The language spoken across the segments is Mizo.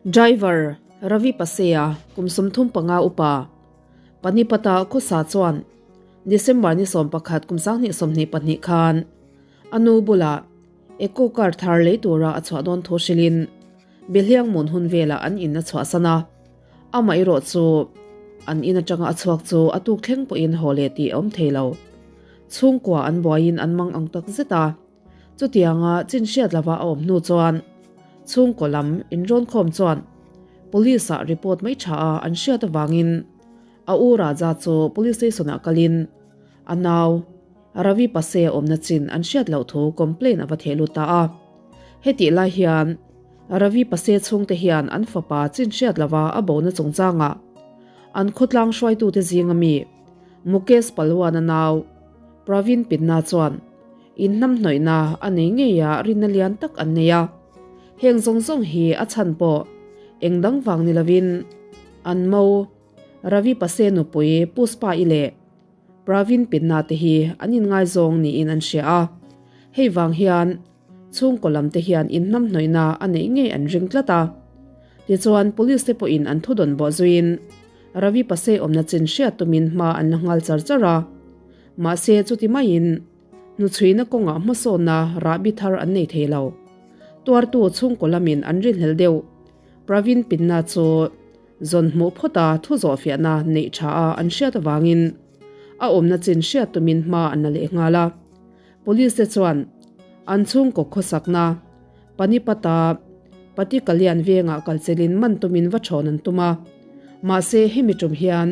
Driver Ravi Pasea kum 35 upa Panipata khawsa chuan December ni 11 kum 2022 khan a nu bulah Eco car thar lei tura a chhuah dawn thu hrilhin Behliang mun hun velah an in a chhuahsan a, amah erawh chu an in atanga a chhuak chu a tuk thleng pawhin haw leh tih a awm thei lo. Chhungkua an buaiin an mang ang tak zet a, chutianga chin hriat lova a awm hnu chuan chhungkaw lam inrawnkhawm chuan Police ah report mai tha a an hriat avangin a u Raja chu Police station ah kalin a nau Ravi Pase awmna chin an hriat loh thu complaint a va theh lut ta a. Hetih lai hian Ravi Pase chhungte hian an fapa chin hriat lova a bona chungchangah an khawtlang hruaitute zinga mi Mukesh Palwan-a nau Pravin Pinna chuan inhnamhnawihna a nei ngei a rinna lian tak an nei a. Heng zawng zawng hi a chhan pawh eng dang vang ni lovin an mo Ravi Pase nupui Puspa-i leh Pravin Pinna te hi an inngaizawng niin an hria a, hei vang hian chhungkaw lam te hian inhnamhnawihna a neih ngei an ring tlat a. Tichuan Police te pawhin an thudawn bawh zuiin Ravi Pase awmna chin hriat tumin hma an la nghal char char a. Mahse chuti maiin hnuchhuina kawngah hmasawnna rahbi thar an nei thei lo. Tuartu chhungkaw lamin an rinhlel deuh Pravin Pinna chu Zawn hmuh phawta thu zawhfiahna neih tha a an hriat avangin a awmna chin hriat tumin hma an la leh nghal a. Police te chuan an chhungkaw khawsakna Panipata Patikalian vengah kalchelin man tumin va thawn an tum a. Mahse hemi tum hian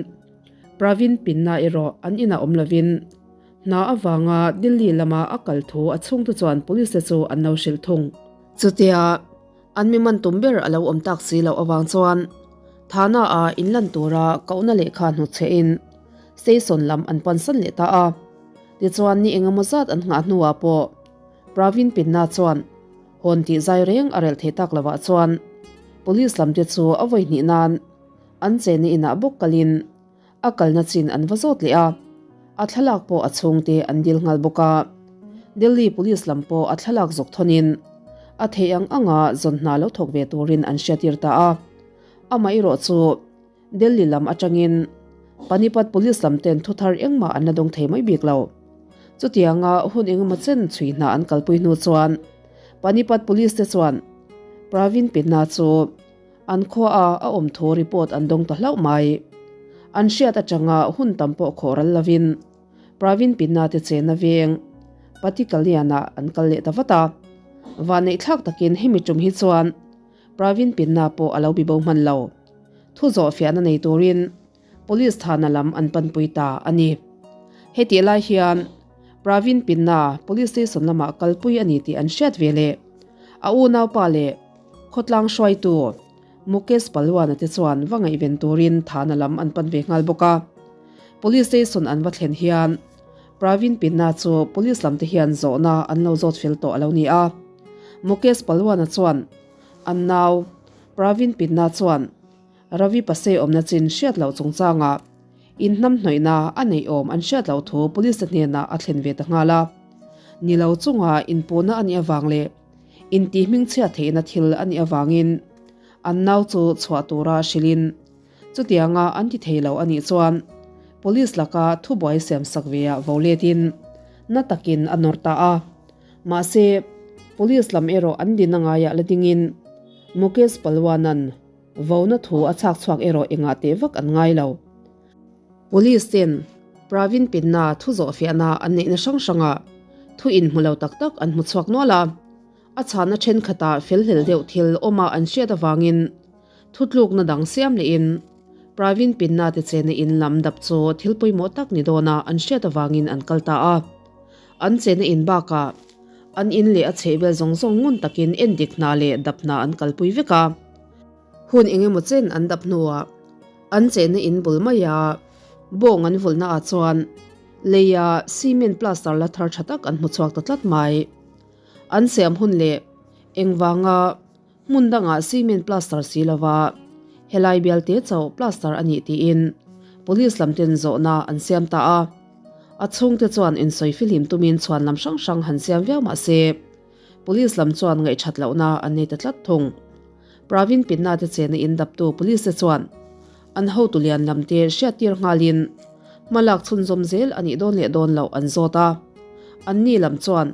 Pravin Pinna erawh an inah awm lovin hna avanga Delhi lama a kal thu a chhungte chuan police te chu an lo hrilh thung. Chutia An mi man tum ber a lo awm tak si loh avang chuan Thana a inlan tura kohna lehkha hnutchhe in station lam an pansan leh ta a. Tichuan ni engemaw zat an nghah hnuah pawh Pravin Pinna chuan hawn tih zai reng a relh thei tak lovah chuan Police lam te chu a vawi hnih nan an chena inah bawk kalin A kalna chin an va zawt leh a, a thlalak pawh a chhungte an dil nghal bawk a. Delhi Police lam pawh a thlalak zawk thawnin a theih ang anga zawn hna lo thawk ve turin an hriatir ta a. Amaherawh chu Delhi lam atangin Panipat Police lam ten thuthar engmah an la dawng thei mai bik lo. Chutianga hun engemaw chen chhui hna an kalpui hnu chuan Panipat Police te chuan Pravin Pinna chu An khua a a awm thu report an dawng ta hlauh mai. An hriat atanga hun tam pawh khawh ral lovin Pravin Pinna te chena veng Patikalian ah an kal leh ta vat a. Vanneih thlak takin hemi tum hi chuan Pravin Pinna pawh a lo bibo hman lo. Thu zawh fiahna nei turin Police thana lam an panpui ta a ni. Hetih lai hian Pravin Pinna Police Station lamah kalpui a ni tih an hriat ve leh a unaupa leh Khawtlang hruaitu Mukesh Palwana te chuan va ngaihven turin thana lam an pan ve nghal bawk a. Police station an va thlen hian Pravin Pinna chu police lam te hian zawhna an lo zawt fel tawh a lo ni a. Mukesh Palwana chuan an nau Pravin Pinna chuan Ravi Pase awmna chin hriat loh chungchangah inhnamhnawihna a neih awm an hriat loh thu police te hnenah a thlen ve ta nghal a. Ni lo chunga inpuhna a nih avang leh Intih hmingchhiat theihna thil a nih avangin an nau chu chhuah tura hrilhin chutianga an ti thei lo a nih chuan Police laka thubuai siamsak veah vo letin na takin a nawr ta a. Mahse, Police lam erawh an din a ngaiah la dingin Mukesh Palwanan vona thu a chhak chhuak erawh engah teh vak an ngai lo. Police ten Pravin Pinna thu zawhfiahna an neihna hrang hrangah thu inhmu lo tak tak an hmu chhuak nual a, a chhahna thenkhatah felhlel deuh thil awma an hriat avangin thutlukna dang siam lehin Pravin Pinna te chena in lam dap chu thil pawimawh tak ni dawna an hriat avangin an kal ta a. An chena in bakah an in leh a chhehvel zawng zawng ngun takin endik hna leh dap hna an kalpui vek a. Hun engemaw chen an dap hnuah an chehna in bul maia bawng an vulhna ah chuan leia cement plaster la thar tha tak an hmu chhuak ta tlat mai. An siam hun leh engvanga hmun dangah cement plaster si lova helai bial te chauh plaster a nih tiin police lam ten zawhna an siam ta a. A chhungte chuan insawi fihlim tumin chhuan lam hrang hrang han siam viau mahse police lam chuan ngaihthat lohna an nei ta tlat thung. Pravin Pinna te chena in daptu police te chuan an hotu lian lam te hriattir nghalin hma lak chhunzawm zel a nih dawn leh dawn loh an zawt a. Anni lam chuan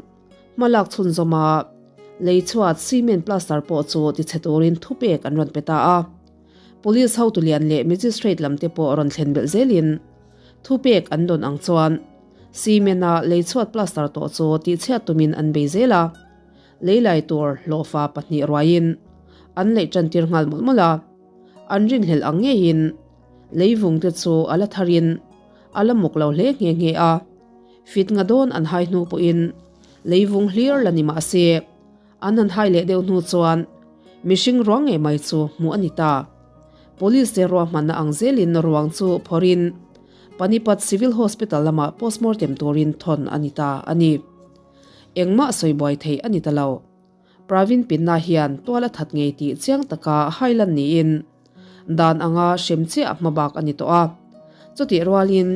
hma lak chhunzawm a lei chhuat cement plaster pawh chu tichhe turin thupek an rawn pe ta a. Police hotu lian leh magistrate lam te pawh rawn thlen belh zelin thupek an dawn ang chuan cement a lei chhuat plaster tawh chu tihchhiat tumin an bei zel a. Leilai tur hlawhfa pahnih ruaiin an leih tan tir nghal mawlh mawlh a, an rinhlelh ang ngeiin leivung te chu a la tharin a la muk lo hle nghe nghe a, fit nga dawn an hai hnu pawhin leivung hlir la ni mah se an han hai leh deuh hnu chuan mihring ruang ngei mai chu hmuh a ni ta. Police te ruahmanna ang zelin ruang chu phawrhin Panipat Civil Hospital lamah postmortem turin thawn a ni ta a ni. Engmah sawi buai theih a ni ta lo. Pravin Pinna hian tual a that ngei tih chiang taka hailan niin dan anga hrem chiah hmabak a ni tawh a. Chutih rualin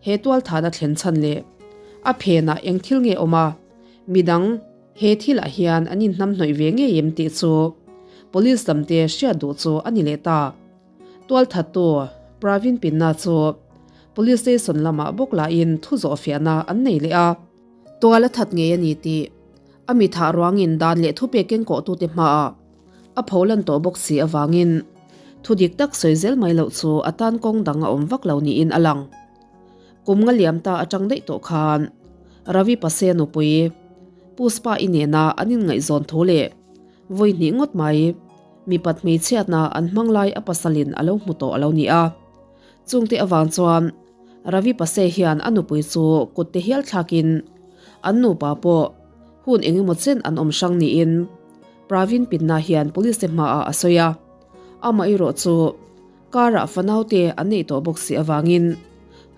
he tual thahna thlen chhan leh a phenah eng thil nge awm a, midang he thilah hian an inhnamhnawih ve ngei em tih chu Police lamte hriat duh chu a ni leh ta. Tualthattu Pravin Pinna chu Police Station lamah bawk lahin thu zawhfiahna an nei leh a. Tual a that ngei a ni tih a mi thah ruangin dan leh thupek kengkawhtute hmaah a pho lan tawh bawk si avangin thu dik tak sawi zel mai loh chu a tan kawng dang a awm vak lo niin a lang. Kum nga liam ta atang daih tawh khan Ravi Pase nupui Puspa i nena an inngaihzawn thu leh vawi hnih ngawt mai mipat hmeichhiatna an hmang lai a pasalin a lo hmu tawh a lo ni a. Chungte avang chuan Ravi Pase hian a nupui chu kut te hial thlakin an nupa pawh hun eng emaw chen an awm hrang niin Pravin Pinna hian police te hmaah a sawi a. Amah erawh chu karah fanaute an neih tawh bawk si avangin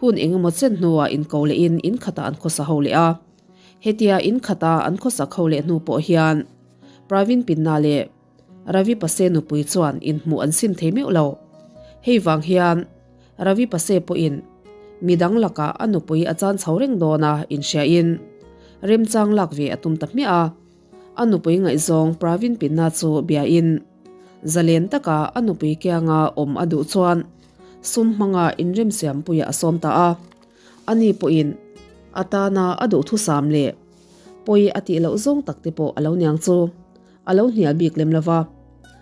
hun eng emaw chen hnuah inko lehin in khatah an khawsa ho leh a. Hetia in khata an khawsak ho leh hnu pawh hian Pravin Pinna leh Ravi Pase nupui chuan inhmuh an sim thei meuh lo. Hei vang hian Ravi Pase pawhin midang lakah a nupui a chan chho reng dawn a inhriain remchang lak ve a tum ta hmiah a. A nupui ngaihzawng Pravin Pinna chu biain zalen taka a nupui kianga awm a duh chuan sum hmanga inremsiampuiah a sawm ta a. Ani pawhin a tana a duhthusam leh pawi a tih loh zawng tak te pawh a lo niang chu. A lo hnial bik lem lo va.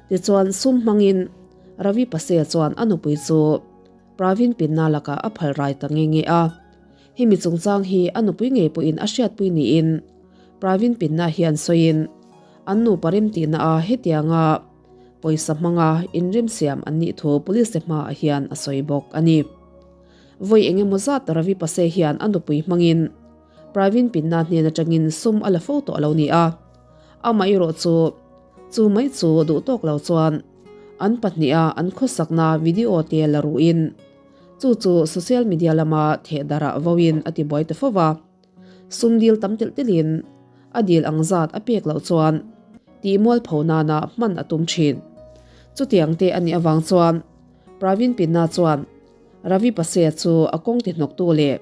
Tichuan sum hmangin Ravi Pasea chuan a nupui chu Pravin Pinna lakah a phal rai ta nge nge a. Hemi chungchang hi a nupui ngei pawhin a hriatpui niin Pravin Pinna hian sawiin an nupa remtihna a hetianga pawisa hmanga inremsiam an nih thu police te hmaah hian a sawi bawk a ni. Vawi engemaw zat Ravi Pase hian a nupui hmangin Pravin Pinna hnen atangin sum a la fo tawh a lo ni a. Amah erawh chu chu mai chu duh tawk lo chuan an pahniha an khawsakna video te la ruhin chu chu social media lama theh darah voin a ti buai ta fo va. Sum dil tam telh telhin a dil ang zat a pek loh chuan tih mualpho nana hman a tum thin. Chutiang te a nih avang chuan Pravin Pinna chuan Ravi Pasea chu a kawng ti hnawktu leh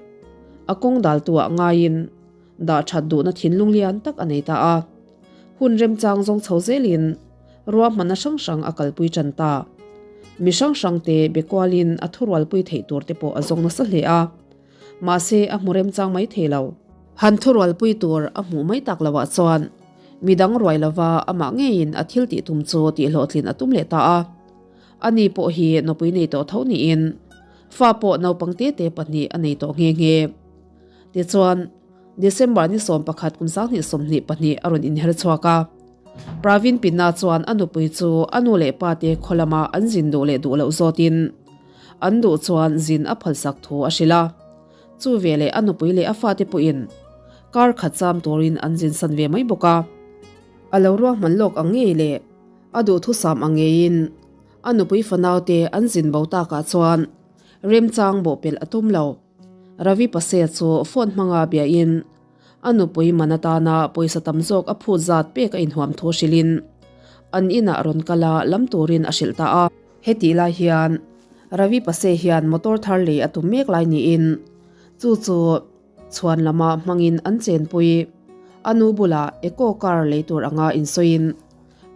a kawng daltuah ngaiin Dah that duhna thinlung lian tak a nei ta a. Hun remchang zawng chho zelin ruahmanna hrang hrang a kalpui tan ta. Mi hrang hrang te be kualin a thurualpui theih tur te pawh a zawng nasa hle a. Mahse a hmu remchang mai thei lo. Han thurualpui tur a hmuh mai tak loah chuan midang ruai lova amah ngeiin a thil tih tum chu tihhlawhtlin a tum leh ta a. Ani pawh hi nupui nei tawh tho niin fa pawh naupang te te pahnih a nei tawh nghe nghe. Tichuan, December ni 11 kum 2022 a rawn inher chhuak a. Pravin Pinna chuan a nupui chu a nu leh pa te khaw lama an zin duh leh duh loh zawtin an duh chuan zin a phalsak thu a hrilh a. Chu veleh a nupui leh a fate pawhin kar khat cham turin an zin san ve mai bawk a. A lo ruahman lawk ang ngei leh a duhthusam ang ngeiin a nupui fanaute an zin bo takah chuan remchang bawhpelh a tum lo. Ravi Pasea chu phone hmanga biain a nupui man atana pawisa tam zawk a phut zat pek a inhuam thu hrilhin an inah rawn kal a, lam turin a hrilh ta a. Hetih lai hian Ravi Pase hian motor thar lei a tum mek lai niin chu chu chhuan lama hmangin an chenpui. A nu bulah Eco car lei tur anga insawiin.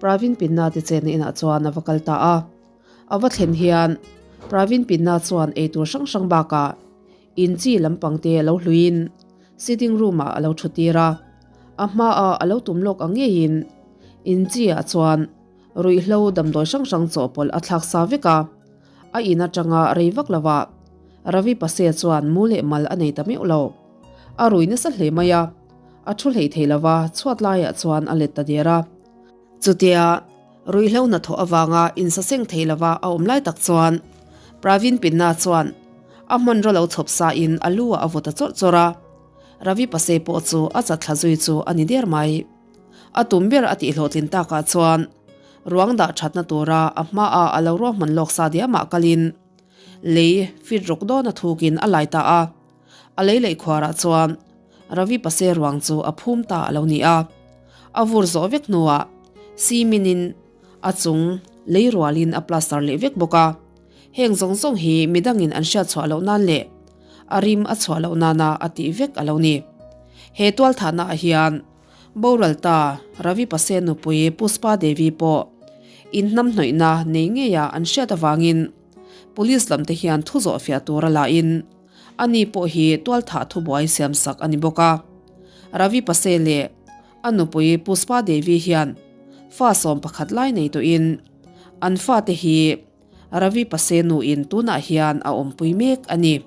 Pravin Pinna te chenna inah chuan a va kal ta a. A va thlen hian Pravin Pinna chuan eitur hrang hrang bakah in chi lampang te a lo hluiin sitting room ah a lo thu tir a. A hmaah a lo tum lawk ang ngeiin in chi ah chuan ruihhlo damdawi hrang hrang chawhpawlh a thlak sa vek a. A in atanga rei vak lovah Ravi Pase chuan mu leh mal a nei ta meuh lo. A rui nasa hle mai a, a thu hlei thei lova chhuat laiah chuan a let ta der a. Chutia ruihhlo hnathawh avanga insaseng thei lova a awm lai tak chuan Pravin Pinna chuan a hmanraw lo chhawp sain a lu ah a vaw ta chawrh chawrh a. Ravi Pase pawh chu a chatthla zui chu a ni der mai. A tum ber a tihhlawhtlin takah chuan ruang dah thatna tura a hmaah a lo ruahman lawk sa diamah kalin lei fit rawk dawn a thukin a lai ta a. A lei leh khuarah chuan Ravi Pase ruang chu a phum ta a lo ni a. A vur zawh vek hnuah cement-in a chung lei rualin a plaster leh vek bawk a. Heng zawng zawng hi midangin an hriat chhuah loh nan leh a rim a chhuah loh nana a tih vek a lo ni. He tualthahna ah hian boral ta Ravi Pase nupui Puspa Devi pawh inhnamhnawihna nei ngeia an hriat avangin Police lam te hian thu zawh fiah tur a la in ani pawh hi tualthah thubuai siam sak a ni bawk a. Ravi Pase leh a nupui Puspa Devi hian fa 11 lai nei tawhin an fate hi Ravi Pase nuin tunah hian a awmpui mek a ni.